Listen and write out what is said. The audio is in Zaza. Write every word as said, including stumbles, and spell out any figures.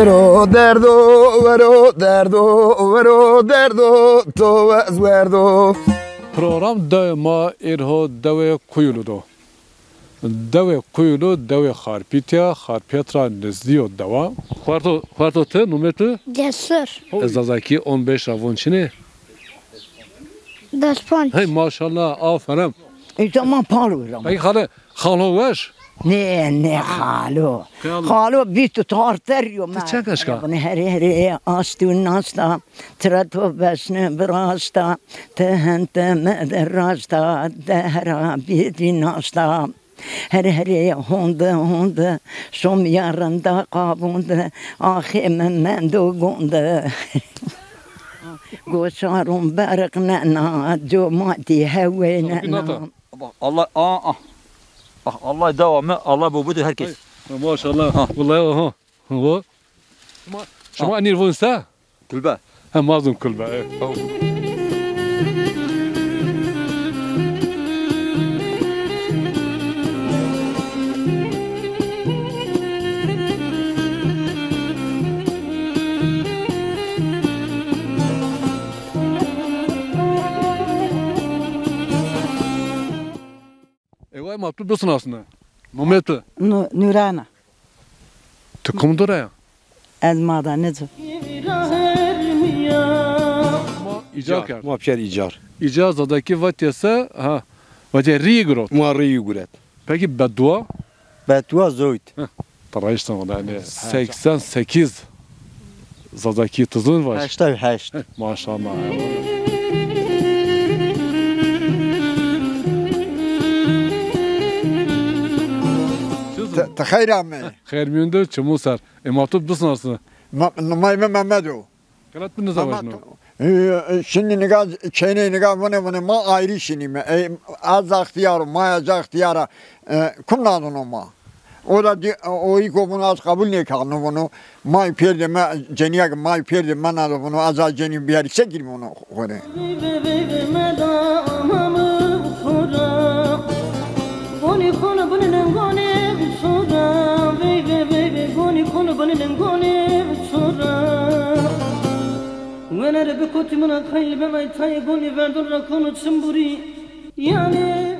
Wero derdo, wero derdo, wero derdo, to ez werdo. Program dewê ma êrho dewê Kuyulu do. Dewê Kuyulu, dewê Xarpîtî ya, Xarpêt ra nizdî yo dewa. Xwerto, xwerto ti, numê tu? Cesur. Ez Zazakî on beş ra von çinê? Des ponc. Hey maşallah, aferin. E zaman palo ra. Peki xale, xalo weş? Ne, ne xalo. Xalo. Xalo bî tu tarter yo. Ti çend keşka? Bunu here here astû nasta. Tira to besne birasta. Te hente me de rasta. De hera bî dî nasta. Her herê honde honde, şom yarında qabunde, axê me mendo gonde. Goşarun berqnena, comatî heweynena. Bak, Allah, aa, ah. Bak, Allah dewa me, Allah bo bide herkes. Ay, maşallah. Ha. Vallahi, aha. Ho. Şima, şima enî vun se? Kulbe. He, mazlum kulbe, evet. Tamam. Eway ma tu bisinasne. Nomê tu? Nu-, Nurana. Tu kum dura ya? Ez ma da nizo. Ma îcar kerd. Ma pîyer îcar. Îcar Zazakî vatîye se, ha. Vatîye rî girot. Ma rî guret. Peki beddua? Beddua zoyt. Heh, ti rayiştin o da, yanî seksen sekiz Zazakî ti zûn vaj. Heştay heşt. Heh, maşallah. Ti, ti xeyr amey. Xeyr mîyun de çimû ser. Ema tu bisnasnî. Ma, nimay mi Mehmet o. Qelet mi nizawajno. Ama, e, e, şimdi niga, çênê niga vune vune ma ayrı şinîme. E, az extiyar o, ma ez extiyar a. E, kum nadino ma. O da di, o iko bunu az kabul nêkano bunu. May pêrdê me, cenîya ke may pêrdê me nado bunu, az a cenî biyarî se girî bunu xo rê. Gonî kol binînin gonî sora, vey vey vey vey, gonî kol binînin gonî sora. Wener bi kotî min a xeyl benay tayê gonî verdon ra kono çimburî. Yanî